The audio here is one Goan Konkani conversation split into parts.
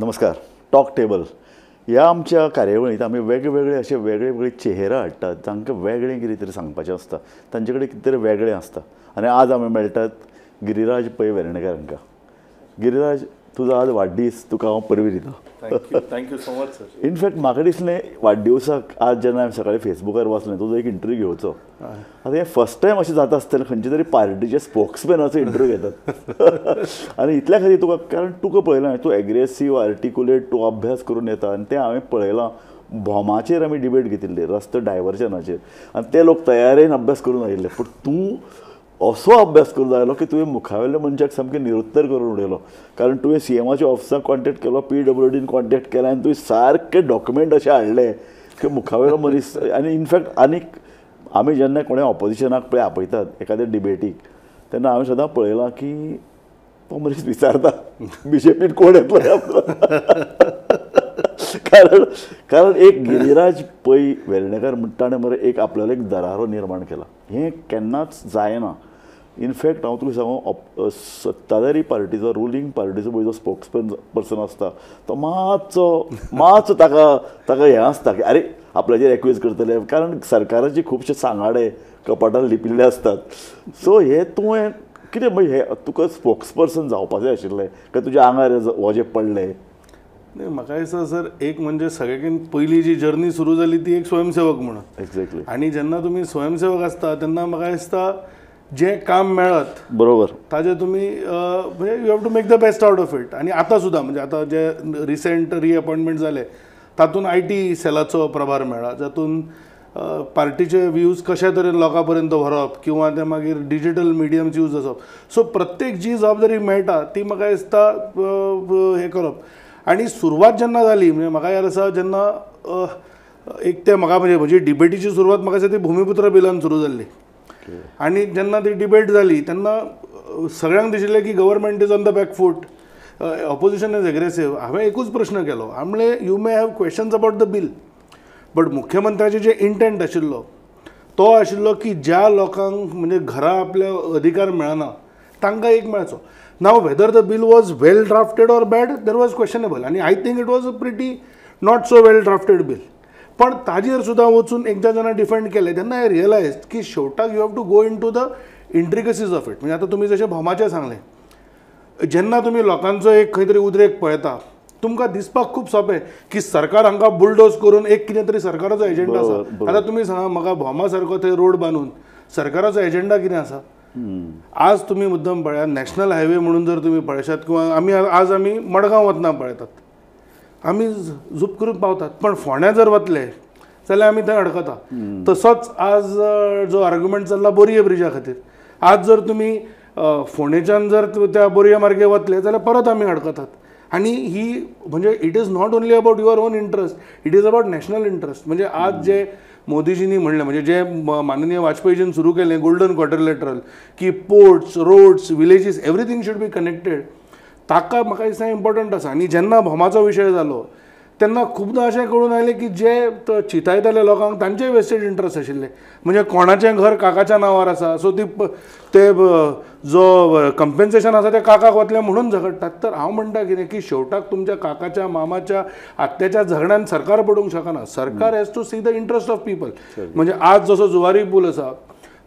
नमस्कार. टॉक टेबल ह्या आमच्या कार्यावळींत आमी वेगवेगळे अशे वेगळे चेहरे हाडटात जांकां वेगळें कितें तरी सांगपाचें आसता, तांचे कडेन कितें तरी वेगळें आसता. आनी आज आमी मेळटात गिरिराज पै वेर्णेकर हांकां. गिरिराज, तुजो आज वाडदीस, तुका हांव परबीं दिता. Thank you so much sir. In fact म्हाका दिसलें वाडदिवसाक आज जेन्ना हांवें सकाळीं फेसबुकार वाचलें तुजो एक इंटरव्यू घेवचो. आतां हें फर्स्ट टायम अशें जाता आसतलें खंयच्या तरी पार्टीचे स्पोक्समॅनाचो इंटरव्यू घेतात. आनी इतल्या खातीर तुका, कारण तुका पळयलां तूं एग्रेसीव, आर्टिकुलेट, तूं अभ्यास करून येता. आनी तें हांवें पळयलां, भोमाचेर आमी डिबेट घेतिल्ली, रस्तो डायवर्जनाचेर, आनी ते लोक तयारेन अभ्यास करून आयिल्ले. पूण तूं असो अभ्यास करून आयलो की तुवें मुखावेल्या मनशाक सामकें निरुत्तर करून उडयलो. कारण तुवें सीएमाच्या ऑफिसाक कॉन्टेक्ट केलो, पीडब्ल्यूडीन कॉन्टेक्ट केला, आनी तुवें सारके डॉक्युमेंट अशें हाडले की मुखावेलो मनीस. आनी इनफॅक्ट आनीक आमी जेन्ना कोणें ऑपोजिशनाक पळय आपयतात एखाद्या डिबेटीक, तेन्ना हांवें सदां पळयलां की तो मनीस विचारता बीजेपीन कोण येतलो. कारण कारण एक गिरिराज पै वेर्णेकर म्हणटा ताणें मरे एक आपल्यालो एक दरारो निर्माण केला. हें केन्नाच जायना. इनफॅक्ट हांव तुका सांगू, सत्ताधारी पार्टीचो, रुलींग पार्टीचो पळय जो स्पोक्सपर्सन पर्सन आसता तो मातसो मातसो ताका ताका हें आसता की अरे आपल्याचेर एक्यूज करतले, कारण सरकाराचे खुबशे सांगाडे कपाटान लिपिल्ले आसतात. सो हें तुवें कितें म्हणजे हें तुका स्पोक्सपर्सन जावपाचें आशिल्लें काय तुज्या आंगार वजें पडलें? नाही, म्हाका दिसता सर, एक म्हणजे सगळ्यान पयली जी जर्नी सुरू जाली ती एक स्वयंसेवक म्हणून. एक्झॅक्टली. आनी जेन्ना तुमी स्वयंसेवक आसता तेन्ना म्हाका दिसता जें काम मेळत बरोबर ताजें तुमी म्हणजे you have to make the best out of it. आनी आतां सुद्दां म्हणजे आतां जे रिसेंट रिअपॉयंटमेंट जाले तातूंत I T सेलाचो प्रभार मेळ्ळा, जातून पार्टीचे व्यूज कशा तरेन लोकां पर्यंत व्हरप किंवा ते मागीर डिजिटल मिडियम्स यूज आसप. सो प्रत्येक जी जबाबदारी मेळटा ती म्हाका दिसता हें करप. आनी सुरवात जेन्ना जाली म्हणजे म्हाका याद आसा जेन्ना एक ते म्हाका म्हणजे म्हजी डिबेटीची सुरवात म्हाका दिसता ती भुमिपुत्र बिलान सुरू जाल्ली. आनी जेन्ना ती डिबेट जाली तेन्ना सगळ्यांक दिशिल्लें की government is on the back foot, opposition is aggressive. हांवें एकूच प्रश्न केलो, हांवें म्हणलें you may have questions about the bill, but मुख्यमंत्र्याचे जे इंटेंट आशिल्लो तो आशिल्लो की ज्या लोकांक म्हणजे घरा आपल्या अधिकार मेळना तांकां एक मेळचो. Now whether the bill was well drafted or bad there was questionable, आनी I think it was a pretty not so well drafted bill. पण ताजेर सुद्दां वचून एकदां जेन्ना डिफेंड केलें तेन्ना I realise की शेवटाक you have to go into the intricacies of it. म्हणजे आतां तुमी जशें भोमाचें सांगलें, जेन्ना तुमी लोकांचो एक खंय तरी उद्रेक पळयता तुमकां दिसपाक खूब सोंपें की सरकार हांकां बुलडोज करून एक कितें तरी सरकाराचो एजेंडा आसा. आतां तुमी सांगा म्हाका भोमा सारको थंय रोड बांदून सरकाराचो एजेंडा कितें आसा? आज तुमी मुद्दम पळयात नॅशनल हायवे म्हणून जर तुमी पळयशात किंवा आमी आज आमी मडगांव वतना पळयतात, आमी झूप करून पावतात, पण फोंड्या जर वतले जाल्यार आमी थंय अडकता. तसोच आज जो आर्ग्युमेंट चल्ला बोरये ब्रिजा खातीर, आज जर तुमी फोंडेच्यान जर त्या बोरये मार्गे वतले जाल्यार परत आमी अडकतात. आनी ही म्हणजे it is not only about your own interest, it is about national interest. म्हणजे आज जे मोदीजींनी म्हणलें, म्हणजे जे माननीय वाजपेयीजीन सुरू केलें गोल्डन क्वाड्रिलेटरल की ports, roads, villages, everything should be connected, ताका म्हाका दिसता इम्पॉर्टंट आसा. आनी जेन्ना भोमाचो विशय जालो तेन्ना खुबदां अशें कळून आयलें की जे चिंतायताले लोकांक तांचे वेस्टेड इंट्रस्ट आशिल्ले. म्हणजे कोणाचें घर काकाच्या नांवार आसा, सो ती ते जो कंपेन्सेशन आसा तें काकाक वतलें म्हणून झगडटात. तर हांव म्हणटा कितें की शेवटाक तुमच्या काकाच्या, मामाच्या, आत्याच्या झगड्यान सरकार पडूंक शकना. सरकार has to see the interest of people. म्हणजे आज जसो जुवारी पूल आसा,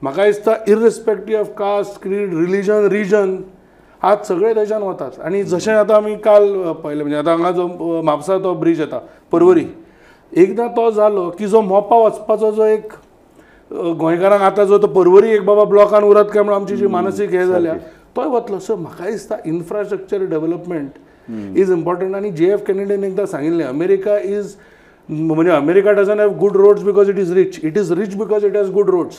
म्हाका दिसता irrespective of caste, creed, religion, region, आज सगळे थंयच्यान वतात. आनी जशें आतां आमी काल पळयलें म्हणजे आतां हांगा जो म्हापसा तो ब्रीज येता पर्वरी, एकदां तो जालो की जो मोपा वचपाचो जो एक गोंयकारांक आतां जो तो पर्वरी एक बाबा ब्लॉकान उरत काय म्हणून आमची जी मानसीक हें जाल्या तोय वतलो. सो म्हाका दिसता इन्फ्रास्ट्रक्चर डेव्हलपमेंट is important. आनी जे एफ केनेडीन एकदां सांगिल्लें, अमेरिका is म्हणजे America doesn't have good roads because it is rich, it is rich because it has good roads.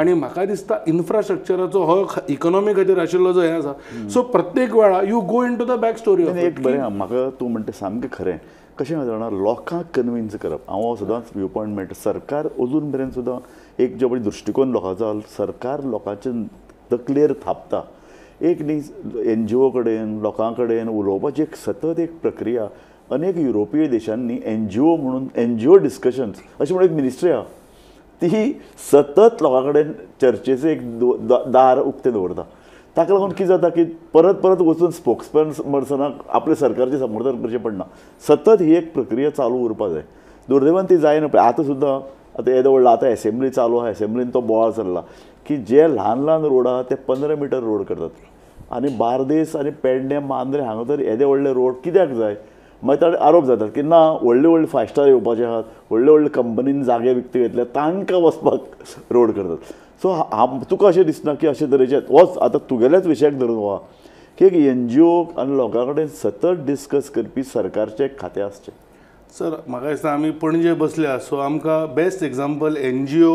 आनी म्हाका दिसता इन्फ्रास्ट्रक्चराचो हो इकॉनॉमी खातीर आशिल्लो जो हें आसा, सो प्रत्येक वेळा you go into the back story. एक बरें म्हाका तूं म्हणटा सामकें खरें. कशें जाणा लोकांक कन्विन्स करप, हांव सदांच व्यू पॉयंट मेळटा. सरकार अजून मेरेन सुद्दां एक जे पळय दृश्टिकोन लोकांचो, सरकार लोकांचे तकलेर थापता. एक न्ही एनजीओ कडेन लोकां कडेन उलोवपाची एक सतत एक प्रक्रिया. अनेक युरोपीय देशांनी एनजीओ म्हणून एनजीओ डिस्कशन्स अशें म्हणून एक मिनिस्ट्री आहा, ती सतत लोकां कडेन चर्चेचें एक दार उक्तें दवरता. ताका लागून कितें जाता की परत परत वचून स्पोक्सपर्सनाक आपल्या सरकारचें समर्थन करचें पडना. सतत ही एक प्रक्रिया चालू उरपा जाय. दुर्दैवान ती जायना. पळय आतां सुद्दां आतां येदो व्हडलो आतां एसेंब्ली चालू आहा, एसेंब्लीन तो बोवाळ चल्ला की जे ल्हान ल्हान रोड आहा ते 15 मिटर रोड करतात आनी बार्देस आनी पेडणे मांद्रे हांगा तर येदे व्हडले रोड कित्याक जाय? मागीर ताणें आरोप जातात की ना व्हडले व्हडले फायव स्टार येवपाचे आहात, व्हडले व्हडले कंपनीन जागे विकते घेतल्या तांकां वचपाक रोड करतात. सो तुका अशें दिसना की अशे तरेचे वच आतां तुगेल्याच विशयाक धरून वा की एक एनजीओ आनी लोकां कडेन सतत डिस्कस करपी सरकारचें एक खातें आसचें? सर म्हाका दिसता आमी पणजे बसल्या सो आमकां best example NGO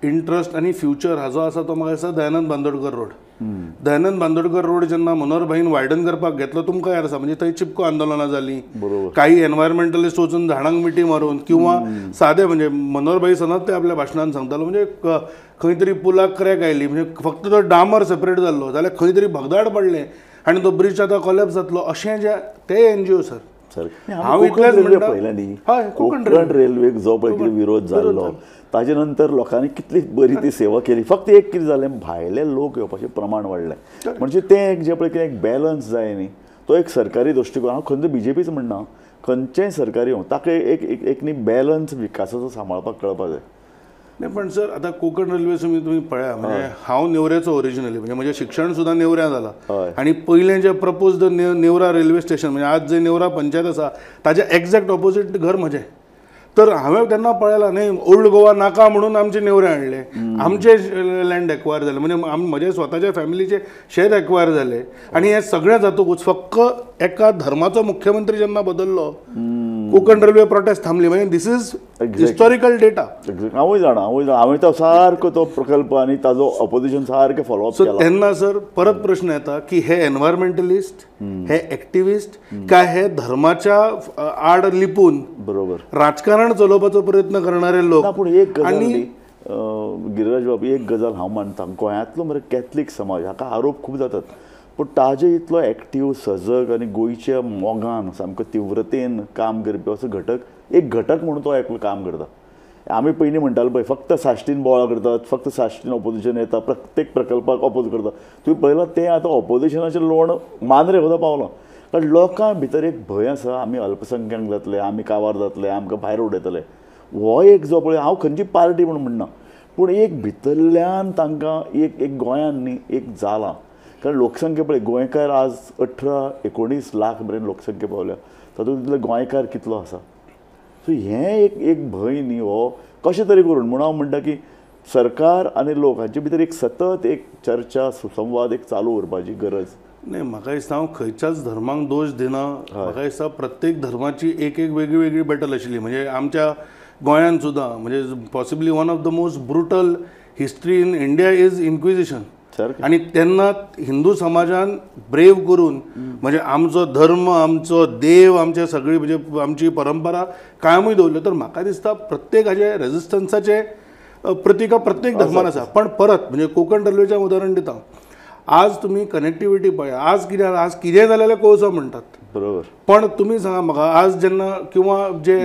interest आनी फ्युचर हाजो आसा तो म्हाका दिसता दयानंद बांदोडकर रोड. दयानंद बांदोडकर रोड जेन्ना मनोहर भाईन वायडन करपाक घेतलो तुमकां याद आसा, म्हणजे थंय चिपको आंदोलनां जालीं, काही एनवायरमेंटलिस्ट वचून झाडांक मिठी मारून किंवा सादे म्हणजे मनोहर भाई सतत ते आपल्या भाशणान सांगतालो म्हणजे खंय तरी पुलाक क्रॅक आयली म्हणजे फक्त तो डांबर सेपरेट जाल्लो जाल्यार खंय तरी भगदाड पडलें आनी तो ब्रिज आतां कॉलॅप्स जातलो अशें जे ते एनजीओ सर. हांव इतलेंच म्हणटा पळयलें न्ही, कोंकण रेल्वेक जो पळय कितें विरोध जाल्लो ताजे नंतर लोकांनी कितली बरी ती सेवा केली. फक्त एक कितें जालें, भायले लोक येवपाचें प्रमाण वाडलें. म्हणजे तें एक जें पळय कितें एक बॅलन्स जाय न्ही, तो एक सरकारी दृश्टिकोन. हांव खंयचो बीजेपीच म्हणना, खंयचेय सरकारी येवं ताका एक एक न्ही बॅलन्स विकासाचो सांबाळपाक कळपाक जाय. नाही पण सर आतां कोंकण रेल्वे तुमी पळया म्हणजे हांव नेवऱ्याचो ओरिजिनली, म्हणजे म्हजें शिक्षण सुद्दां नेवऱ्यां जालां आनी पयलें जें प्रपोज्ड नेवरा रेल्वे स्टेशन म्हणजे आज जे नेवरा पंचायत आसा ताजें एग्जॅक्ट ऑपोजीट घर म्हजें. तर हांवें तेन्ना पळयलां न्ही ओल्ड गोवा नाका म्हणून आमचे नेवरे हाडले, आमचे लँड एक्वायर जालें म्हणजे म्हजे स्वताच्या फॅमिलीचे शेत एक्वायर जाले आनी हें सगळें जातकूच फक्त एका धर्माचो मुख्यमंत्री जेन्ना बदल्लो कोंकण रेल्वे प्रोटेस्ट थांबली. म्हणजे this is historical data. हांवूय जाणा, हांवें तो सारको तो प्रकल्प आनी ताजो ऑपोजिशन सारकें फॉलोअप केलां. तेन्ना सर परत प्रश्न येता की हे एनवायरमेंटलिस्ट, हे एक्टिविस्ट काय हे धर्माच्या आड लिपून बरोबर राजकारण चलोवपाचो प्रयत्न करणारे लोक. पूण एक गजाल गिरिराज बाबू, एक गजाल हांव मानता, गोंयांतलो मरे कॅथलीक समाज हाका आरोप खूब जातात, पूण ताजे इतलो एक्टीव सजग आनी गोंयच्या मोगान सामको तिव्रतेन काम करपी असो घटक, एक घटक म्हणून तो एकलो काम करता. आमी पयलीं म्हणटाले पळय फक्त साश्टीन बोवाळ करतात, फक्त साश्टीन ऑपोजिशन येता, प्रत्येक प्रकल्पाक ऑपोज करता. तुवें पळयलां तें आतां ऑपोजिशनाचें लोण मांद्रे सुद्दां पावलां. कारण लोकां भितर एक भंय आसा, आमी अल्पसंख्याक जातले, आमी कावार जातले, आमकां भायर उडयतले. हो एक जो पळय हांव खंयची पार्टी म्हणून म्हणना, पूण एक भितरल्यान तांकां एक एक गोंयान न्ही एक जालां. कारण लोकसंख्या पळय गोंयकार आज 18-19 लाख मेरेन लोकसंख्या पावल्या, तातूंत गोंयकार कितलो आसा. सो हें एक एक भंय न्ही हो कशें तरी करून म्हणून हांव म्हणटा की सरकार आनी लोक हांचे भितर एक सतत एक चर्चा सुसंवाद एक चालू उरपाची गरज. नाही म्हाका दिसता हांव खंयच्याच धर्माक दोश दिना. म्हाका दिसता प्रत्येक धर्माची एक एक वेगळी वेगळी बॅटल आशिल्ली. म्हणजे आमच्या गोंयांत सुद्दां म्हणजे possibly one of the most brutal history in India is inquisition. आनी तेन्ना हिंदू समाजान ब्रेव करून म्हणजे आमचो धर्म, आमचो देव, आमचे सगळी म्हणजे आमची परंपरा कायमूय दवरल्यो. तर म्हाका दिसता प्रत्येकाचे रेजिस्टन्साचे प्रतिका प्रत्येक धर्मान आसा. पण परत म्हणजे कोंकण रेल्वेचें उदाहरण दिता, आज तुमी कनेक्टिविटी पळया, आज कितें आज कितें जालें जाल्यार कोळसो म्हणटात बरोबर, पण तुमी सांगा म्हाका आज जेन्ना किंवा जे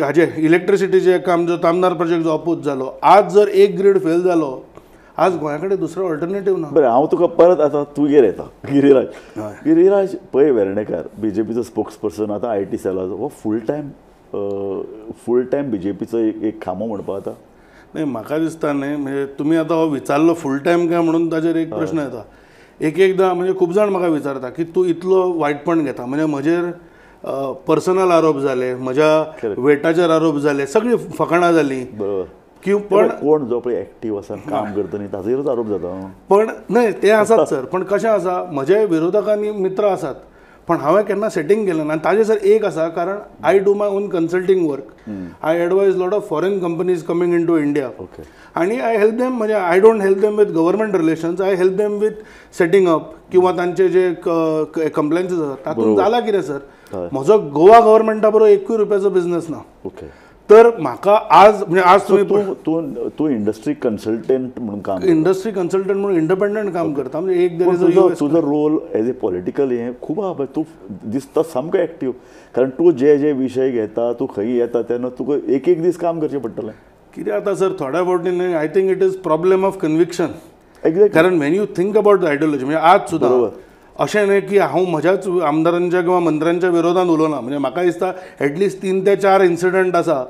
हाजे इलेक्ट्रिसिटीचें काम जो तामनार प्रोजेक्ट जो अपोज जालो, आज जर एक ग्रीड फेल जालो आज गोंया कडेन दुसरो ऑल्टरनेटीव ना. बरें हांव तुका परत आतां तुगेर येता गिरिराज. गिरिराज पै वेर्णेकर बीजेपीचो स्पोक्स पर्सन, आतां I T सेलाचो हो फूल टायम बीजेपीचो एक खांबो म्हणपा आतां. नाही म्हाका दिसता न्ही म्हणजे तुमी आतां हो विचारलो फूल टायम काय म्हणून ताजेर एक प्रश्न येता. एक एकदां म्हणजे खूब जाण म्हाका विचारता की तूं इतलो वायटपण घेता, म्हणजे म्हजेर पर्सनल आरोप जाले, म्हज्या वेटाचेर आरोप जाले, सगळीं फकाणां जालीं बरोबर की पण कोण जो पळय एक्टीव आसा काम करता न्ही ताचेरूच आरोप जाता. पण न्हय ते आसात सर, पण कशें आसा म्हजे विरोधकांनी मित्र आसात, पण हांवें केन्ना सेटींग केलें ना. आनी ताजें सर एक आसा, कारण I do my own consulting work, I advise lot of foreign companies coming in to India आनी I help them. म्हणजे I don't help them with government relations, I help them with setting up किंवा तांचे जे कंप्लेन्सीस आसात तातूंत जालां कितें सर, म्हजो गोवा गव्हर्मेंटा बरोबर एकूय रुपयाचो बिजनस ना. ओके तर म्हाका आज म्हणजे आज तुमी तूं तूं इंडस्ट्री कन्सल्टंट म्हणून काम, इंडस्ट्री कन्सल्टंट म्हणून इंडिपेंडंट काम करता. म्हणजे एक तुजो रोल एज ए पॉलिटिकल हें खूब आहा, तूं दिसता सामको एक्टीव, कारण तूं जे जे विशय घेता तूं खंय येता तेन्ना तुका एक एक दीस काम करचें पडटलें. कितें जाता सर थोड्या फावटी न्हय I think it is problem of conviction. कारण when you think about the ideology, म्हणजे आज सुद्दां अशें न्हय की हांव म्हज्याच आमदारांच्या किंवा मंत्र्यांच्या विरोधान उलोवना. म्हणजे म्हाका दिसता एटलिस्ट 3 ते 4 इन्सिडंट आसा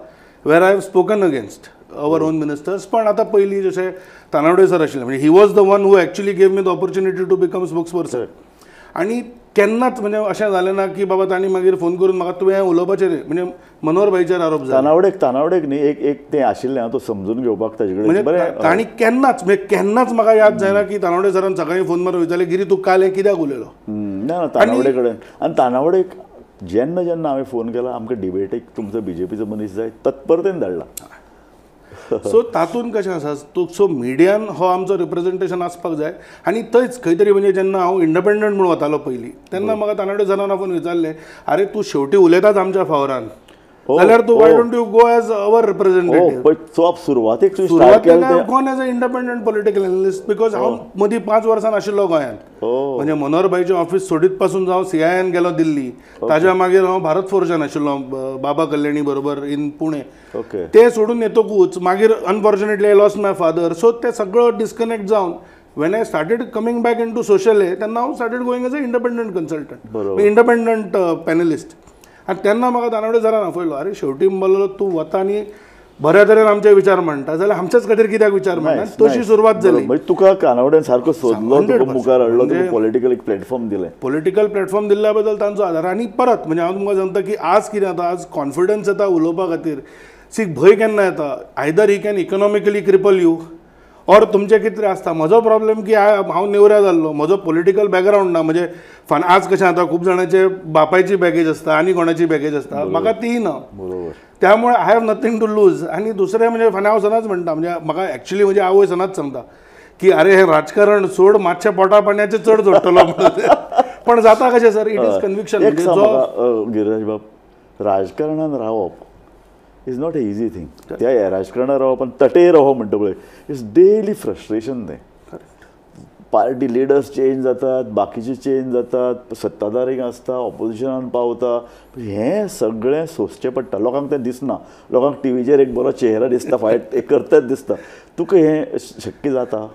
where I have spoken against our own ministers. पण आतां पयलीं जशें तानावडे सर आशिल्ले, म्हणजे he was the one who actually gave me the opportunity to become spokesperson. आनी केन्नाच म्हणजे अशें जालें ना की बाबा तांणी मागीर फोन करून म्हाका तुवें उलोवपाचें न्ही, म्हणजे मनोहर भाईचेर आरोप जालो. तानावडेक न्ही एक एक तें आशिल्लें तो समजून घेवपाक ताजे कडेन, म्हणजे तांणी केन्नाच म्हणजे केन्नाच म्हाका याद जायना की तानावडे सरान सकाळीं फोन मारून विचारलें गिरी तूं काल हें कित्याक उलयलो. ना तानावडे कडेन. आनी तानावडेक जेन्ना जेन्ना हांवें फोन केला आमकां डिबेटीक तुमचो बीजेपीचो मनीस जाय तत्परतेन धाडला. सो तातूंत कशें आसा, सो मिडियान हो आमचो रिप्रेजेंटेशन आसपाक जाय. आनी थंयच खंय तरी म्हणजे जेन्ना हांव इंडिपेंडंट म्हूण वतालो पयलीं तेन्ना म्हाका तानावडे सरान आपोवन विचारलें, आरे तूं शेवटी उलयताच आमच्या फावरान जाल्यार तूं why don't you go as our representative. सुरवातेक gone as a independent political analyst because हांव मदीं 5 वर्सां नाशिल्लो गोंयांत. म्हणजे मनोहर भाईचें ऑफिस सोडीत पासून हांव सीआयएन गेलो दिल्ली, ताज्या मागीर हांव भारत फोर्जान आशिल्लो बाबा कल्याणी बरोबर इन पुणे. ते सोडून येतकूच मागीर unfortunately I lost my father. So ते सगळं डिस्कनेक्ट जावन when I started coming back into social तेन्ना हांव started going as a independent consultant, independent panelist. आनी तेन्ना म्हाका तानावडे सरान आपयलो, आरे शेवटी म्हणलो तूं वता आनी बऱ्या तरेन आमचे विचार मांडटा जाल्यार आमच्याच खातीर कित्याक विचार मांडटा, तशी सुरवात जाली. म्हणजे तुका कानावड्यान सारको सोदलो, तुका मुखार हाडलो, तुका पॉलिटिकल एक प्लॅटफॉर्म दिलें. पॉलिटिकल प्लॅटफॉर्म दिल्ल्या बद्दल तांचो आदार. आनी परत म्हणजे हांव तुमकां सांगता की आज कितें जाता, आज कॉन्फिडन्स येता उलोवपा खातीर. सी भंय केन्ना येता, either he can economically cripple you or तुमचें कितें आसता. म्हजो प्रॉब्लेम की हांव नेवऱ्या जाल्लो, म्हजो पॉलिटिकल बॅकग्रावंड ना. म्हणजे आज कशें आतां खूब जाणांचे बापायची बॅगेज आसता आनी कोणाची बॅगेज आसता, म्हाका तीय ना. त्यामुळे I have nothing to lose. आनी दुसरें म्हणजे फाल्यां हांव सदांच म्हणटा, म्हणजे म्हाका एक्चुली म्हजी आवय सदांच सांगता की अरे हें राजकारण सोड, मातशें पोटा पाण्याचें चड जोडटलो. पण जाता कशें sir, it is conviction. Giriraj बाब, राजकारणान रावप is not a easy thing. त्या राजकारणात रावप आनी तटेर रावप म्हणटा पळय, it's daily frustration. तें पार्टी लिडर्स चेंज जातात, बाकीचे चेंज जातात, सत्ताधारीक आसता, ऑपोजिशनान पावता, हें सगळें सोंसचें पडटा. लोकांक तें दिसना, लोकांक टिवीचेर एक बरो चेहरा दिसता, फायट एक करतात दिसता. तुका हें शक्य जाता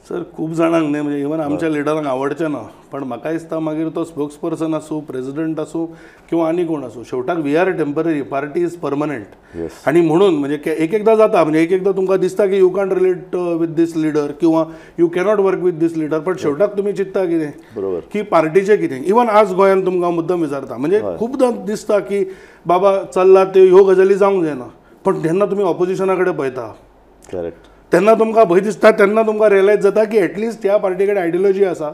सर? खूब जाणांक न्ही, म्हणजे इवन आमच्या लिडरांक आवडचें ना, पण म्हाका दिसता मागीर तो स्पोक्स पर्सन आसूं, प्रेजिडंट आसूं किंवा आनी कोण आसूं, शेवटाक we are temporary, party is permanent. आनी म्हणून म्हणजे एक एकदां जाता, म्हणजे एक एकदां तुमकां दिसता की you can't relate with this leader किंवा you cannot work with this leader, पण शेवटाक तुमी चिंतता कितें की पार्टीचें कितें. इवन आज गोंयांत तुमकां मुद्दम विचारता, म्हणजे खुबदां दिसता की बाबा चल्ला त्यो ह्यो गजाली जावंक जायना, पण जेन्ना तुमी ऑपोजिशना कडेन पळयता करेक्ट, तेन्ना तुमकां भंय दिसता, तेन्ना तुमकां रियलायज जाता की एटलिस्ट ह्या पार्टी कडेन आयडियोलॉजी आसा.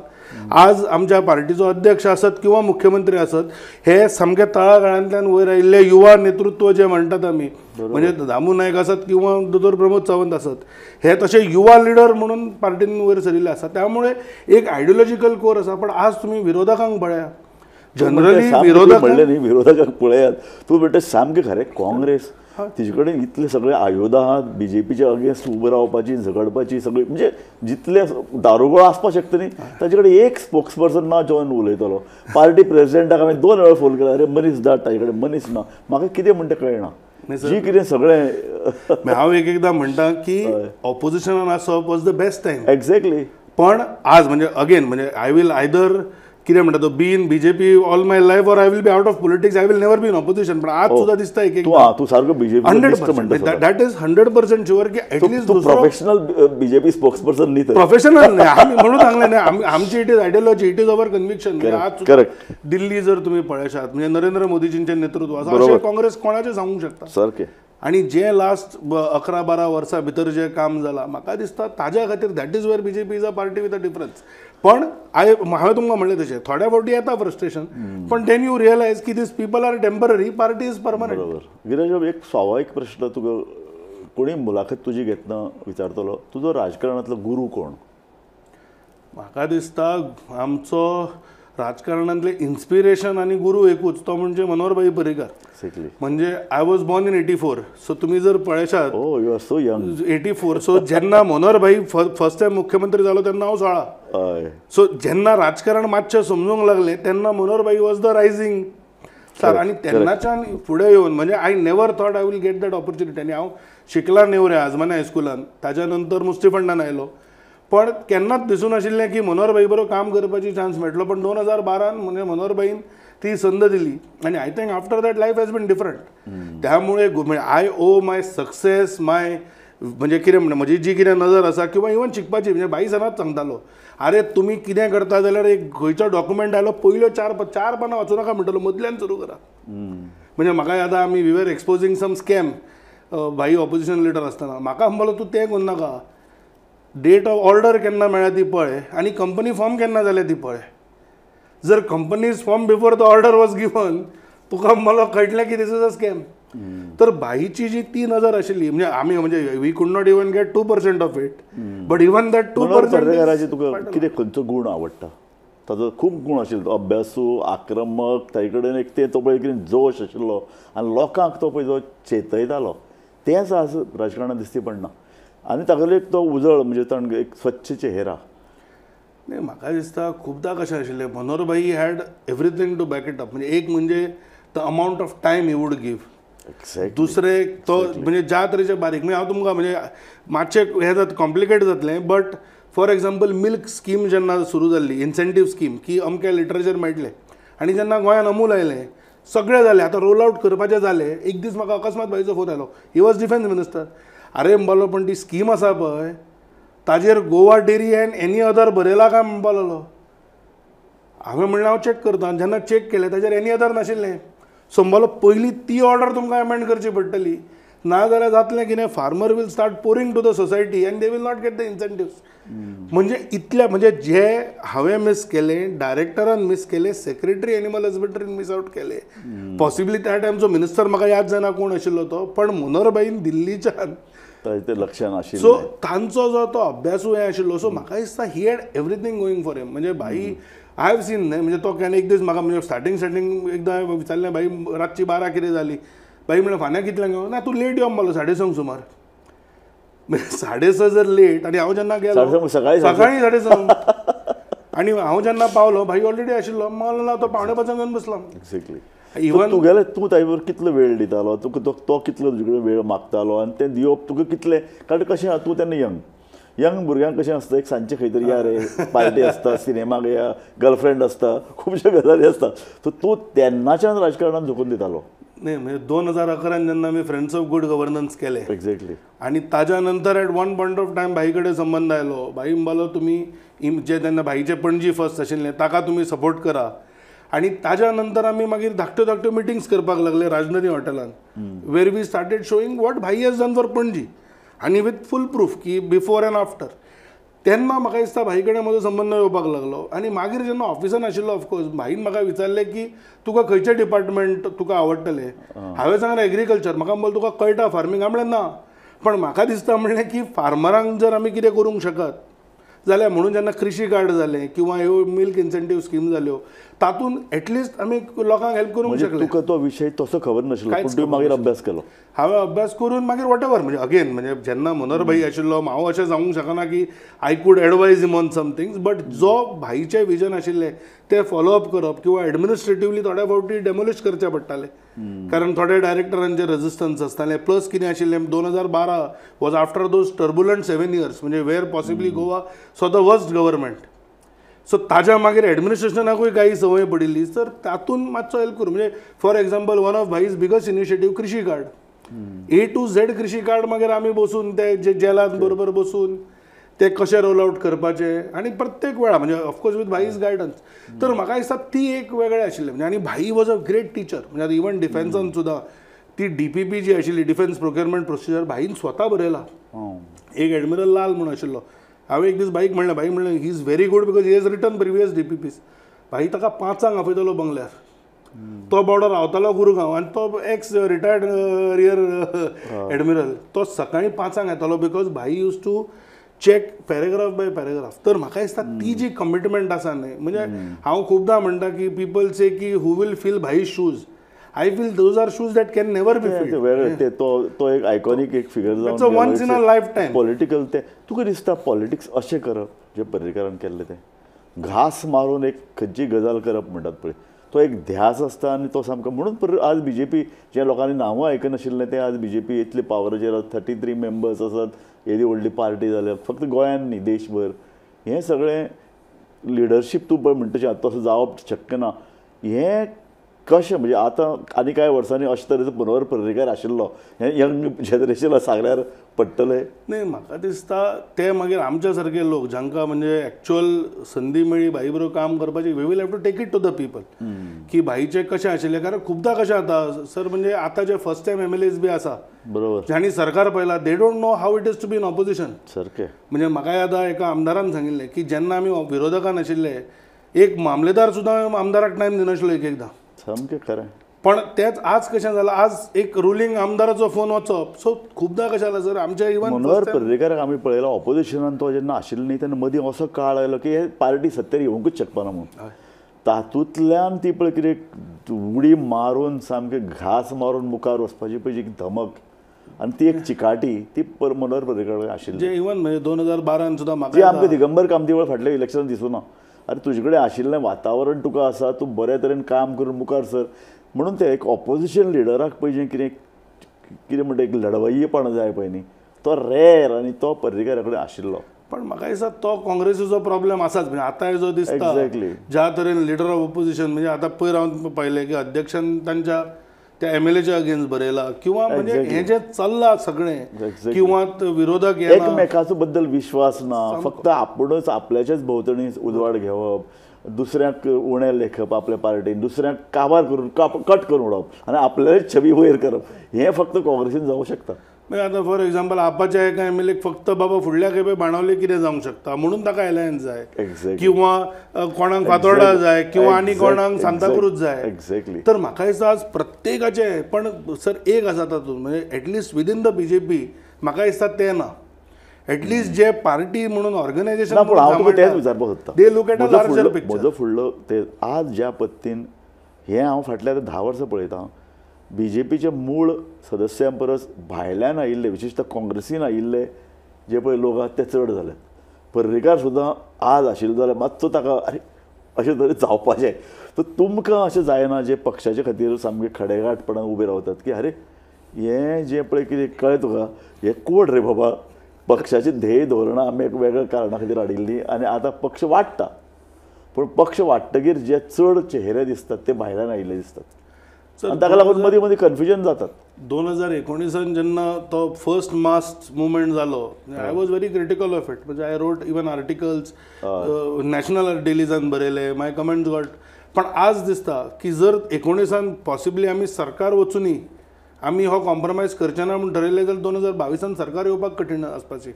आज आमच्या पार्टीचो अध्यक्ष आसत किंवा मुख्यमंत्री आसत, हे सामके तळागाळांतल्यान वयर आयिल्ले युवा नेतृत्व जे म्हणटात आमी, म्हणजे दामू नायक आसत किंवा दोतोर प्रमोद सावंत आसत, हे तशे युवा लिडर म्हणून पार्टीन वयर सरिल्ले आसा. त्यामुळे एक आयडियोलॉजिकल कोर आसा. पण आज तुमी विरोधकांक पळया, जनरली विरोधक म्हणले न्ही, विरोधकांक पळयात तूं म्हणटा सामकें खरें, काँग्रेस तिजे कडेन इतले सगळे आयुधां आहात बीजेपीच्या अगेन्स्ट उबे रावपाची, झगडपाची, सगळी म्हणजे जितले दारुगोळो आसपाक शकता न्ही ताजे कडेन एक स्पोक्स पर्सन ना जॉन उलयतलो. पार्टी प्रेजिडेंटाक हांवें 2 वेळा फोन केला, अरे मनीस धाड, ताजे कडेन मनीस ना. म्हाका कितें म्हणटा कळना जी कितें सगळें. हांव एक एकदां म्हणटा की ऑपोजिशनान आसप was the best time. Exactly. पण आज म्हणजे अगेन म्हणजे I will either कितें म्हणटा तो be in BJP all my life or I will be out of politics, I will never be in opposition. पण आज सुद्दां दिसता एक तूं सारको BJP 100%, that is 100% sure की at least professional BJP spokesperson न्ही, प्रोफेशनल न्ही आमी म्हणून सांगलें न्ही, आमची it is ideology, it is our conviction. आज करेक्ट. दिल्ली जर तुमी पळयशात म्हणजे नरेंद्र मोदीजींचें नेतृत्व आसा, अशें काँग्रेस कोणाचें सांगूंक शकता सारकें. आनी जें लास्ट 11-12 वर्सां भितर जें काम जालां म्हाका दिसता ताज्या खातीर that is where BJP is a party with a difference. पण हांवें तुमकां म्हणलें तशें थोड्या फावटी येता फ्रस्ट्रेशन, पण then you realise की these people are temporary, party is permanent. बरोबर. गिरीश बाब, एक स्वाभावीक प्रश्न तुका कोणी मुलाखत तुजी घेतना विचारतलो, तुजो राजकारणांतलो गुरू कोण? म्हाका दिसता आमचो राजकारणांतले इन्स्पिरेशन आनी गुरू एकूच, तो म्हणजे मनोहरभाई पर्रीकर. म्हणजे I was born in 84, so तुमी जर पळयशात, you are so young, 84. So जेन्ना मनोहरभाई फर्स्ट टायम मुख्यमंत्री जालो तेन्ना हांव 16. सो जेन्ना राजकारण मातशें समजूंक लागलें तेन्ना Manoharbhai was the rising star. आनी तेन्नाच्यान फुडें येवन म्हणजे I never thought I will get that opportunity. आनी हांव शिकला नेवऱ्या आजमाने हायस्कुलान, ताज्या नंतर मुस्तीफंडान आयलो. पण केन्नाच दिसूं नाशिल्लें की मनोहर भाई बरोबर काम करपाची चान्स मेळटलो. पण 2012 म्हणजे मनोहर भाईन ती संद दिली आनी I think after that life has been different. त्यामुळे I owe my success my म्हणजे कितें म्हणटा म्हजी जी कितें नजर आसा किंवा इवन शिकपाची, म्हणजे भाई सदांच सांगतालो अरे तुमी कितें करता जाल्यार एक खंयचो डॉक्युमेंट आयलो पयल्यो चार पानां वाचूं नाका म्हणटलो, मदल्यान सुरू करा. म्हणजे म्हाका याद आहा आमी we were exposing some scam भाई ऑपोजिशन लिडर आसतना, म्हाका म्हणलो तूं तें करूं नाका, डेट ऑफ ऑर्डर केन्ना मेळ्ळ्या ती पळय आनी कंपनी फॉर्म केन्ना जाल्या ती पळय. जर companies form before the order was given तुका मला कळटलें की this is a scam. तर भाईची जी ती नजर आशिल्ली म्हणजे आमी म्हणजे we could not even get 2% of it, but even that 2%. पर्रेकाराचे तुका कितें खंयचो गूण आवडटा? ताजो खूब गूण आशिल्लो, तो अभ्यासू, आक्रमक, ताजे कडेन एक ते तो पळय कितें जोश आशिल्लो आनी लोकांक तो पळय जो चेतयतालो तेंच आज राजकारणांत दिसती पडना. आनी तागेलो एक तो उजळ म्हणजे ताण एक स्वच्छ चेहरा. न्ही म्हाका दिसता खुबदां कशें आशिल्लें मनोहर भाई had everything to back it up. म्हणजे एक म्हणजे the amount of time he would give, दुसरें तो म्हणजे ज्या तरेचे बारीक, म्हणजे हांव तुमकां म्हणजे मातशें हें जाता कॉम्प्लिकेट जातलें, but for example milk scheme जेन्ना सुरू जाल्ली इन्सेंटीव स्कीम की अमक्या लिटरेचर मेळटलें, आनी जेन्ना गोंयांत अमूल आयलें सगळें जालें, आतां रोल आवट करपाचें जालें, एक दीस म्हाका अकस्मात भाईचो फोन आयलो, he was defence minister, अरे म्हणपालो पण ती स्कीम आसा पळय ताजेर Goa dairy and any other बरयला काय म्हणपा लागलो. हांवें म्हणलें हांव चॅक करता, जेन्ना चॅक केलें ताजेर एनी अदर नाशिल्लें. सो म्हणलो पयलीं ती ऑर्डर तुमकां एमेंड करची पडटली, ना जाल्यार जातलें कितें farmer will start pouring to the society and they will not get the incentives. म्हणजे इतल्या म्हणजे जे हांवें मिस केलें, डायरेक्टरान मिस केलें, सेक्रेटरी एनिमल हजबंड्रीन मिस आवट केलें, पॉसिबली त्या टायमचो मिनिस्टर म्हाका याद जायना कोण आशिल्लो तो, पण मनोहर भाईन दिल्लीच्यान लक्षात आशिल्लें. सो तांचो जो तो अभ्यासूय हें आशिल्लो. सो म्हाका दिसता he had everything going for him. म्हणजे भाई I have seen न्हय, म्हणजे तो केन्ना एक दीस म्हाका म्हणजे स्टार्टींग स्टार्टींग एकदां विचारलें भाई रातची 12 कितें जाली, भाई म्हणलें फाल्यां कितल्यांक यो, ना तूं लेट यो म्हणलो 6:30 सुमार. म्हणजे 6:30 जर लेट, आनी हांव जेन्ना गेलो सकाळीं 6:30 आनी हांव जेन्ना पावलो भाई ऑलरेडी आशिल्लो, म्हणलो ना तो 4:45 येवन बसलो. एक्झॅक्टली. इवन तुगेले तूं ताजे बरोबर कितलो वेळ दितालो, तुका तो कितलो तुजे कडेन वेळ मागतालो आनी तें दिवप तुका कितलें, कारण कशें आहा तूं तेन्ना यंग यंग भुरग्यांक कशें आसता एक सांजचें खंय तरी या रे पार्टी आसता, सिनेमाक या गर्लफ्रेंड आसता, खुबश्यो गजाली आसता, सो तूं तेन्नाच्यान राजकारणान झोकून दितालो. न्ही म्हणजे 2011 जेन्ना आमी फ्रेंड्स ऑफ गुड गव्हर्नन्स केलें एक्झॅक्टली, आनी ताज्या नंतर at one point of time भाई कडेन संबंद आयलो, भाई म्हणपालो तुमी जे तेन्ना भाईचें पणजी फर्स्ट आशिल्लें ताका तुमी सपोर्ट करा, आनी ताज्या नंतर आमी मागीर धाकट्यो धाकट्यो मिटिंग्स करपाक लागले राजधानी हॉटेलान, where we started showing what भाई has done for Panaji, आनी विथ फूल प्रूफ की बिफोर एंड आफ्टर. तेन्ना म्हाका दिसता भाई कडेन म्हजो संबंद येवपाक लागलो. आनी मागीर जेन्ना ऑफिसान आशिल्लो ऑफकोर्स भाईन म्हाका विचारलें की तुका खंयचें डिपार्टमेंट तुका आवडटलें, हांवें सांगलें एग्रीकल्चर. म्हाका म्हणलें तुका कळटा फार्मींग, हांवें म्हणलें ना, पण म्हाका दिसता म्हणलें की फार्मरांक जर आमी कितें करूंक शकत जाल्यार, म्हणून जेन्ना कृषी कार्ड जालें किंवा ह्यो मिल्क इन्सेंटीव स्कीम जाल्यो तातूंत एटलिस्ट आमी लोकांक हेल्प करूंक शकले. तुका तो विशय तसो खबर नाशिल्लो, पूण तुवें मागीर अभ्यास केलो. हांवें अभ्यास करून मागीर what ever म्हणजे अगेन म्हणजे जेन्ना मनोहर भाई आशिल्लो हांव अशें सांगूंक शकना की I could advise him on some things, but जो भाईचें विजन आशिल्लें तें फॉलोअप करप किंवा एडमिनिस्ट्रेटिवली थोड्या फावटी डेमोलिश करचें पडटालें, कारण थोडे डायरेक्टरांचे रेजिस्टन्स आसतालें. प्लस कितें आशिल्लें 2012 was after those turbulent 7 years म्हणजे where possibly Goa saw the worst government. So ताज्या मागीर एडमिनिस्ट्रेशनाकूय काही संवय पडिल्ली, तर तातूंत मातसो हेल्प करूं. म्हणजे for example one of भाईज biggest initiative Krishi card, A to Z Krishi card मागीर आमी बसून ते जे जेलांत बरोबर बसून ते कशें रोल आवट करपाचें आनी प्रत्येक वेळा म्हणजे ऑफकोर्स विथ भाईज गायडन्स. तर म्हाका दिसता ती एक वेगळें आशिल्लें. म्हणजे आनी भाई वॉज अ ग्रेट टिचर. म्हणजे आतां इवन डिफेन्सान सुद्दां ती DPP जी आशिल्ली डिफेन्स प्रोक्युरमेंट प्रोसिजर भाईन स्वता बरयला. एक एडमिरल लाल म्हणून आशिल्लो, हांवें एक दीस भाईक म्हणलें, भाई म्हणलें he is very good because he has written previous DPPs. भाई ताका 5 आपयतालो बंगल्यार, तो बॉर्डर रावतालो गुरगांव आनी तो एक्स रिटायर्ड रियर एडमिरल, तो सकाळीं 5 येतालो because भाई use to check paragraph by paragraph. तर म्हाका दिसता ती जी कमिटमेंट आसा न्हय, म्हणजे हांव खुबदां म्हणटा की पीपल से की who will fill भाई shoes, I feel those are shoes that can never be filled. तो एक आयकॉनिक एक फिगर जावन once in a life time political. ते तुका दिसता पॉलिटिक्स अशें करप जे पर्रीकारान केल्लें तें घास मारून एक खंयची गजाल करप म्हणटात पळय, तो एक ध्यास आसता आनी तो सामको म्हणून आज बी जे पी ज्या लोकांनी नांवां आयकनाशिल्लें ते आज बी जे पी इतले पावराचेर 33 मेंबर्स आसात, येदी व्हडली पार्टी जाल्या फक्त गोंयान न्ही देशभर. हें सगळें लिडरशीप तूं पळय म्हणटा तशें आतां तसो जावप शक्य ना. हें कशें म्हणजे आतां आनी कांय वर्सांनी अशे तरेचो मनोहर पर्रीकार आशिल्लो हें यंग जनरेशनाक सांगल्यार पडटलें न्ही. म्हाका दिसता ते मागीर आमच्या सारके लोक जांकां म्हणजे एक्चुअल संदी मेळ्ळी भाई बरोबर काम करपाची, we will have to take it to the people की भाईचें कशें आशिल्लें. कारण खुबदां कशें जाता सर, म्हणजे आतां जे फर्स्ट टायम MLAs बी आसा बरोबर जांणी सरकार पळयलां, they don't know how it is to be in opposition. सारकें म्हणजे म्हाका याद आहा एका आमदारान सांगिल्लें की जेन्ना आमी विरोधकान आशिल्ले एक मामलेदार सुद्दां आमदाराक टायम दिनाशिल्लो एक एकदां. सामकें खरें. पण तेच आज कशें जालां, आज एक रुलींग आमदाराचो फोन वचप. सो खुबदां कशें जालां सर, आमच्या इवन मनोहर पर्रीकाराक आमी पळयला ऑपोजिशनान तो जेन्ना आशिल्लो न्ही तेन्ना मदीं असो काळ आयलो की हे पार्टी सत्तेर येवंकूच शकपाना म्हणून. तातूंतल्यान ती पळय कितें उडी मारून सामकें घास मारून मुखार वचपाची पळय जी धमक आनी ती एक चिकाटी ती मनोहर पर्रीकार आशिल्ली. जे इवन म्हणजे 2012 सुद्दां म्हाका ती आमकां दिगंबर कामती वेळ फाटल्या इलेक्शनान दिसूना. अरे तुजे कडेन आशिल्लें वातावरण तुका आसा, तूं बऱ्या तरेन काम करून मुखार सर. म्हणून ते एक ऑपोजिशन लिडराक पळय जें कितें कितें म्हणटा एक लढवय्यपण जाय पळय न्ही, तो रेर आनी तो पर्रीकारा कडेन आशिल्लो. पण म्हाका दिसता तो काँग्रेसीचो प्रॉब्लेम आसाच. म्हणजे आतां जो दिसता एक्झॅक्टली ज्या तरेन लिडर ऑफ ऑपोजिशन म्हणजे आतां पयर हांव पळयलें की अध्यक्षान तांच्या त्या MLAच्या अगेन्स्ट बरयला किंवा म्हणजे हें जें चल्लां सगळें किंवा विरोधक एकमेकाचो बद्दल विश्वास ना, फक्त आपुणूच आपल्याच्याच भोंवतणी उजवाड घेवप, दुसऱ्याक उणें लेखप आपल्या पार्टीन, दुसऱ्याक काबार करून कट करून उडोवप आनी आपल्याच छबी वयर करप, हें फक्त काँग्रेसीन जावंक शकता. म्हणजे आतां फॉर एग्जाम्पल आपाच्या एका MLAक फक्त बाबा फुडल्या खेपे बाणावले कितें जावंक शकता म्हणून ताका एलायन्स जाय, किंवा कोणाक फातोर्डा जाय किंवा आनी कोणाक सांताक्रूज जाय. एक्झॅक्टली. तर म्हाका दिसता आज प्रत्येकाचें, पण सर एक आसा तातूंत म्हणजे at least within the BJP म्हाका दिसता तें ना, एटलिस्ट जे पार्टी म्हणून ऑर्गनायझेशन. पूण हांव तुका तेंच विचारपाक सोदता, they look at a larger picture. म्हजो फुडलो ते आज ज्या पद्दतीन हें हांव फाटल्या आतां 10 वर्सां पळयतां, बी जे पीच्या मूळ सदस्यां परस भायल्यान आयिल्ले विशेषतः काँग्रेसीन आयिल्ले जे पळय लोक आहात ते चड जाले. पर्रीकार सुद्दां आज आशिल्लो जाल्यार मातसो ताका अरे अशें तरेन जावपाचें. तर तुमकां अशें जायना जे पक्षाचे खातीर सामके खडेगांठपणान उबे रावतात की अरे हें जें पळय कितें कळ्ळें तुका हें कोड रे बाबा, पक्षाची ध्येय धोरणां आमी एक वेगळ्या कारणा खातीर हाडिल्लीं आनी आतां पक्ष वाडटा, पूण पक्ष वाडटकीर जे चड चेहरे दिसतात ते भायल्यान आयिल्ले दिसतात आनी ताका लागून मदीं मदीं कन्फ्युजन जातात. 2019 जेन्ना तो फर्स्ट मास मुवमेंट जालो, I was very critical of it. म्हणजे I wrote even articles, national डेलीजान बरयले, my comments got. पण आज दिसता की जर 19 पॉसिबली आमी सरकार वचुनी आमी हो कॉम्प्रोमायज करचे ना म्हूण ठरयलें जाल्यार 2022 सरकार येवपाक कठीण आसपाचें.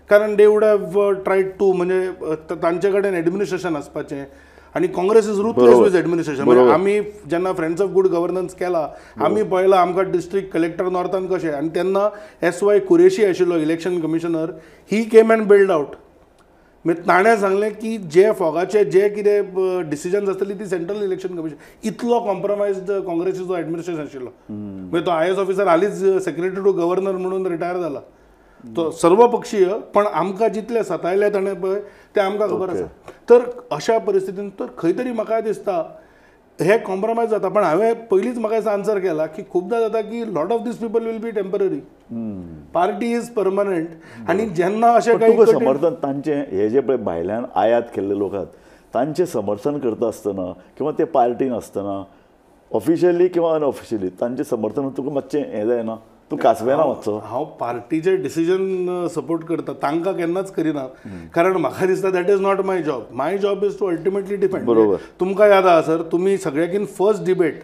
कारण they would have tried to म्हणजे तांचे कडेन एडमिनिस्ट्रेशन आसपाचें आनी Congress is ruthless with administration. म्हणजे आमी जेन्ना फ्रेंड्स ऑफ गुड गव्हर्नन्स केला आमी पळयला आमकां डिस्ट्रिक्ट कलेक्टर नॉर्थान कशें, आनी तेन्ना SY Qureshi आशिल्लो election commissioner, he came and build out. मागीर ताणें सांगलें की जे फोगाचे जे कितें डिसिजन्स आसतली ती सेंट्रल इलेक्शन कमिशन. इतलो कॉम्प्रोमायज काँग्रेसीचो एडमिनिस्ट्रेशन आशिल्लो. मागीर तो IAS officer हालींच सेक्रेटरी टू गव्हर्नर म्हणून रिटायर जाला, तो सर्वपक्षीय, पण आमकां जितले सतायले ताणें पळय तें आमकां खबर आसा. तर अशा परिस्थितीन तर खंय तरी म्हाका दिसता हे कॉम्प्रोमायज जाता. पण हांवें पयलींच म्हाका दिसता आन्सर केला की खुबदां जाता की lot of these people will be temporary, party is permanent. आनी जेन्ना अशें कांय समर्थन तांचें हे जे पळय भायल्यान आयात केल्ले लोक आहात तांचें समर्थन करता आसतना किंवा ते पार्टीन आसतना ऑफिशियली किंवा अनऑफिशियली तांचें समर्थन तुका मातशें हें जायना, तूं कासवेना मातसो? हांव पार्टीचे डिसिजन सपोर्ट करता, तांकां केन्नाच करिना, कारण म्हाका दिसता that is not my job. My job is to ultimately defend. बरोबर. तुमकां याद आसा सर, तुमी सगळ्याकीन फर्स्ट डिबेट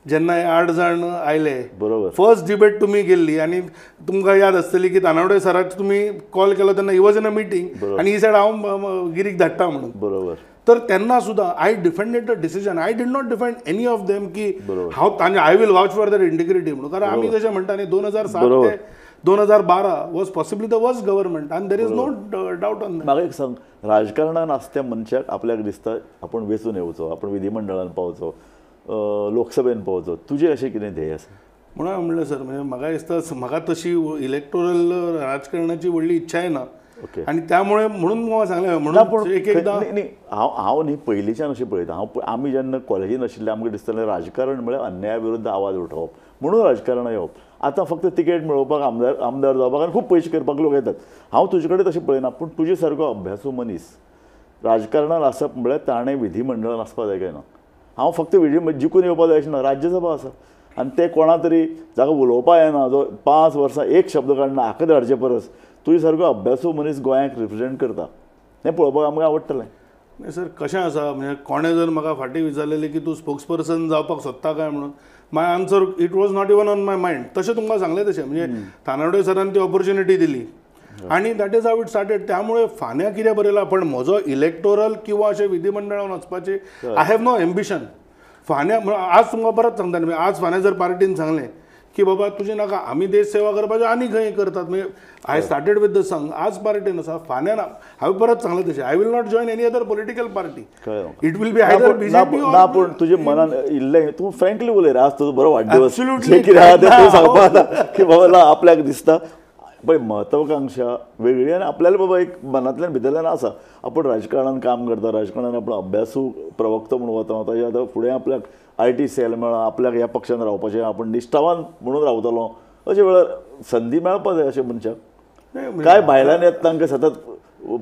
जेन्ना हे 8 जाण आयले, बरोबर, फर्स्ट डिबेट तुमी केल्ली आनी तुमकां याद आसतली की तानावडे सराक तुमी कॉल केलो तेन्ना he was in a meeting आनी he said हांव गिरीक धाडटा म्हणून. बरोबर. तर तेन्ना सुद्दां I defended the decision, I did not defend any of them की हांव तांचे I will vouch for their integrity म्हणून. कारण आमी जशें म्हणटा न्ही 2007 ते 2012 was possibly the worst government आनी there is no doubt on that. म्हाका एक सांग, राजकारणान आसत्या मनशाक आपल्याक दिसता आपूण वेंचून येवचो, आपूण विधिमंडळान पावचो, लोकसभेन पावचो, तुजें अशें कितें ध्येय आसा? म्हणून हांवें म्हणलें सर, म्हणजे म्हाका दिसता म्हाका तशी इलेक्टोरल राजकारणाची व्हडली इच्छाय ना. ओके. आनी त्यामुळे म्हणून म्हाका सांगलें म्हणून एक एकदां हांव हांव न्ही पयलींच्यान अशें पळयता. हांव आमी जेन्ना कॉलेजीन आशिल्ले आमकां दिसतालें राजकारण म्हळ्यार अन्याया विरुद्ध आवाज उठोवप म्हणून राजकारणां येवप. आतां फक्त तिकेट मेळोवपाक आमदार आमदार जावपाक आनी खूब पयशे करपाक लोक येतात. हांव तुजे कडेन तशें पळयना, पूण तुजे सारको अभ्यासू मनीस राजकारणान आसप म्हळ्यार ताणें विधिमंडळान आसपाक जाय काय ना. हांव फक्त विधी जिखून येवपाक जाय अशें ना, राज्यसभा आसा आनी ते कोणा तरी जाका उलोवपाक येना, जो 5 वर्सां एक शब्द काडना हाका धाडचे परस तुजे सारको अभ्यासू मनीस गोंयाक रिप्रेजेंट करता हें पळोवपाक आमकां आवडटलें. नाही सर, कशें आसा म्हणजे कोणें जर म्हाका फाटीं विचारलेलें की तूं स्पोक्स पर्सन जावपाक सोदता काय म्हणून, my answer it was not even on my mind. तशें तुमकां सांगलें तशें म्हणजे तानावडे सरान ती ऑपॉर्च्युनिटी दिली आनी that is how it started. त्यामुळे फाल्यां कितें बरयलां पण म्हजो इलेक्टोरल किंवा अशें विधिमंडळान वचपाचें I have no ambition. फाल्यां आज तुमकां परत सांगता न्ही, आज फाल्यां जर पार्टीन सांगलें की बाबा तुजें नाका आमी देश सेवा करपाचें आनी खंय करतात, म्हणजे I started with the Sangh, आज पार्टीन आसा फाल्यां ना हांवें परत सांगलें तशें I will not join any other political party, it will be either BJP. ना पूण तुजे मनान इल्लें तूं फ्रँकली उलय, आज तुजो बरो वाडदिवस, जें कितें आहा तें तूं सांगपाक जाता की बाबा आपल्याक दिसता पळय महत्वाकांक्षा वेगळी आनी आपल्याला बाबा एक मनांतल्यान भितरल्यान आसा आपूण राजकारणान काम करता, राजकारणान आपण अभ्यासू प्रवक्तो म्हणून वता, ताजे आतां फुडें आपल्याक IT sell मेळ्ळा, आपल्याक ह्या पक्षान रावपाचें, आपूण निश्ठावान म्हणून रावतलो, अशे वेळार संदी मेळपा जाय अशें मनशाक. काय भायल्यान येता तांकां सतत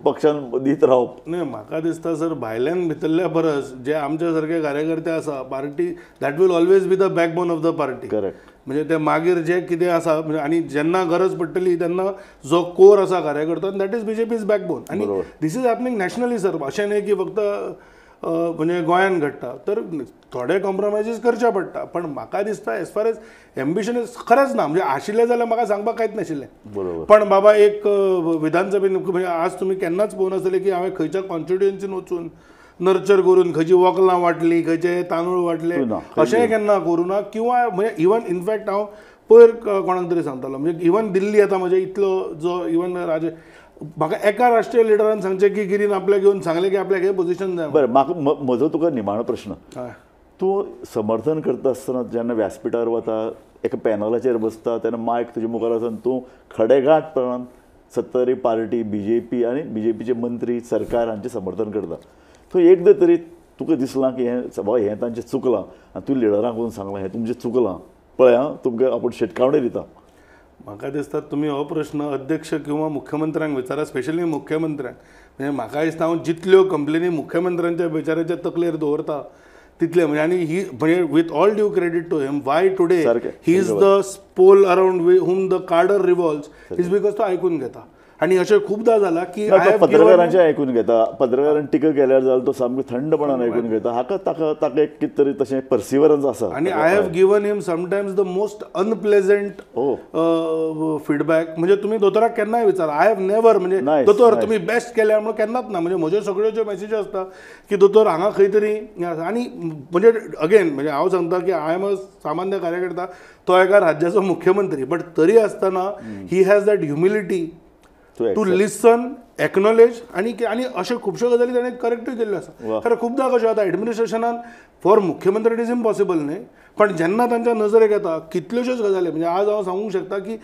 पक्षान दीत रावप न्ही. म्हाका दिसता सर भायल्यान भितरल्या परस जे आमच्या सारके कार्यकर्ते आसा party that will always be the backbone of the party. Correct. म्हणजे ते मागीर जे कितें आसा म्हणजे आनी जेन्ना गरज पडटली तेन्ना जो कोर आसा कार्यकर्तो that is BJP's backbone. आनी this is happening nationally sir, अशें न्ही की फक्त म्हणजे गोंयान घडटा, तर थोडे कॉम्प्रोमायजीस करचे पडटा. पण म्हाका दिसता as far as ambition is खरेंच ना, म्हणजे आशिल्लें जाल्यार म्हाका सांगपाक कांयच नाशिल्लें. बरोबर. पण बाबा एक विधानसभेन म्हणजे आज तुमी केन्नाच पळोवं नासतलें की हांवें खंयच्या कॉन्स्टिट्युएन्सीन वचून नर्चर करून खंयची वकलां वांटली, खंयचे तांदूळ वांटले, अशेंय केन्ना करूं ना. किंवा म्हणजे इवन इनफॅक्ट हांव पयर कोणाक तरी सांगतालो म्हणजे इवन दिल्ली आतां म्हजे इतलो जो इवन राज म्हाका एका राष्ट्रीय लिडरान सांगचें की गिरीन आपल्याक येवन सांगलें की आपल्याक हें पोझिशन जाय. बरें, म्हाका म्हजो तुका निमाणो प्रश्न, तूं समर्थन करता आसतना जेन्ना व्यासपिठार वता, एका पॅनलाचेर बसता तेन्ना मायक तुजे मुखार आसा, तूं खडेगांठपणान सत्ताधारी पार्टी बीजेपी आनी बीजेपीचे मंत्री सरकार हांचें समर्थन करता, तूं एकदां तरी तुका दिसलां की हें बाबा हें तांचें चुकलां आनी तूं लिडरांक वचून सांगलां हें तुमचें चुकलां, पळय आं तुमकां आपूण शिटकावणी दिता? म्हाका दिसता तुमी हो प्रश्न अध्यक्ष किंवा मुख्यमंत्र्यांक विचारा, स्पेशली मुख्यमंत्र्यांक. म्हणजे म्हाका दिसता हांव जितल्यो कंप्लेनी मुख्यमंत्र्यांच्या बेचाऱ्याच्या तकलेर दवरता तितले म्हणजे आनी ही म्हणजे with all due credit to him why today he is the pole around whom the cadre revolves is because तो आयकून घेता. आनी अशें खुबदां जालां की पत्रकारांचें आयकून घेता, पत्रकारान टिका केल्यार जाल्यार तो सामको थंडपणान आयकून घेता, हाका ताका ताका एक कितें तरी तशें पर्सिवरन्स आसा. आनी I have given him sometimes the most unpleasant feedback. म्हणजे तुमी दोतोराक केन्नाय विचारा, I have never म्हणजे दोतोर तुमी बेस्ट केल्या म्हणून केन्नाच ना. म्हणजे म्हज्यो सगळ्यो ज्यो मॅसेजी आसता की दोतोर हांगा खंय तरी आनी म्हणजे अगेन म्हणजे हांव सांगता की I am a सामान्य कार्यकर्ता, तो एका राज्याचो मुख्यमंत्री, बट तरी आसतना he has that humility to listen, acknowledge. आनी आनी अश्यो खुबश्यो गजाली ताणें करेक्टूय केल्ल्यो आसा. कारण खुबदां कशें जाता एडमिनिस्ट्रेशनान फॉर मुख्यमंत्री it is impossible न्ही, पण जेन्ना तांच्या नजरेक येता कितल्योश्योच गजाली म्हणजे आज हांव सांगूंक शकता की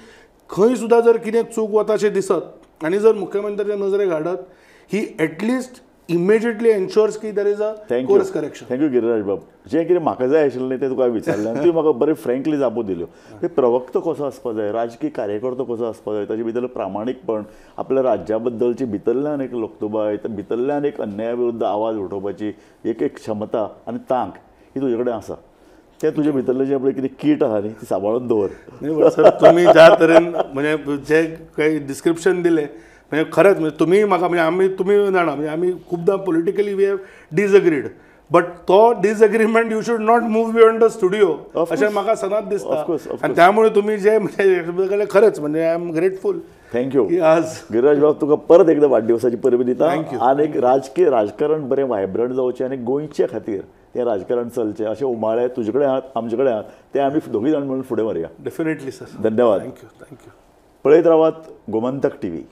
खंय सुद्दां जर कितें चूक वता अशें दिसत आनी जर मुख्यमंत्र्याच्या नजरेक हाडत ही एटलिस्ट इमिजिएटली एन्श्योर्स की there is a course correction. Thank you Giriraj बाब, जें कितें म्हाका जाय आशिल्लें तें तुका विचारलें आनी तुवें म्हाका बरें फ्रँकली जापो दिल्यो. ते प्रवक्तो कसो आसपा जाय, राजकीय कार्यकर्तो कसो आसपा जाय, ताजे भितर प्रामाणीकपण, आपल्या राज्या बद्दलची भितरल्यान एक लोकतुबाय, भितरल्यान एक अन्याया विरुद्ध आवाज उठोवपाची एक एक क्षमता आनी तांक ही तुजे कडेन आसा. तें तुजे भितरलें जें पळय कितें कीट आहा न्ही ती सांबाळून दवर. न्ही सर, तुमी ज्या तरेन म्हणजे जे काही डिस्क्रिप्शन दिलें म्हणजे खरेंच म्हणजे तुमी म्हाका म्हणजे आमी तुमी जाणा म्हणजे आमी खुबदां politically we have disagreed, but तो disagreement you should not move beyond the studio अशें म्हाका सदांच दिसता. आनी त्यामुळे तुमी जे म्हणजे खरेंच म्हणजे I am grateful. Thank you आज गिरिराज बाब, तुका परत एकदां वाडदिवसाची परबी दिता. आनी एक राजकीय राजकारण बरें वायब्रंट जावचें आनी गोंयचे खातीर तें राजकारण चलचें अशें उमाळे तुजे कडेन आहात, आमचे कडेन आहात, ते आमी दोगूय जाण म्हणून फुडें व्हरया. Definitely sir. धन्यवाद. Thank you. Thank you. पळयत रावात गोमंतक टीव्ही.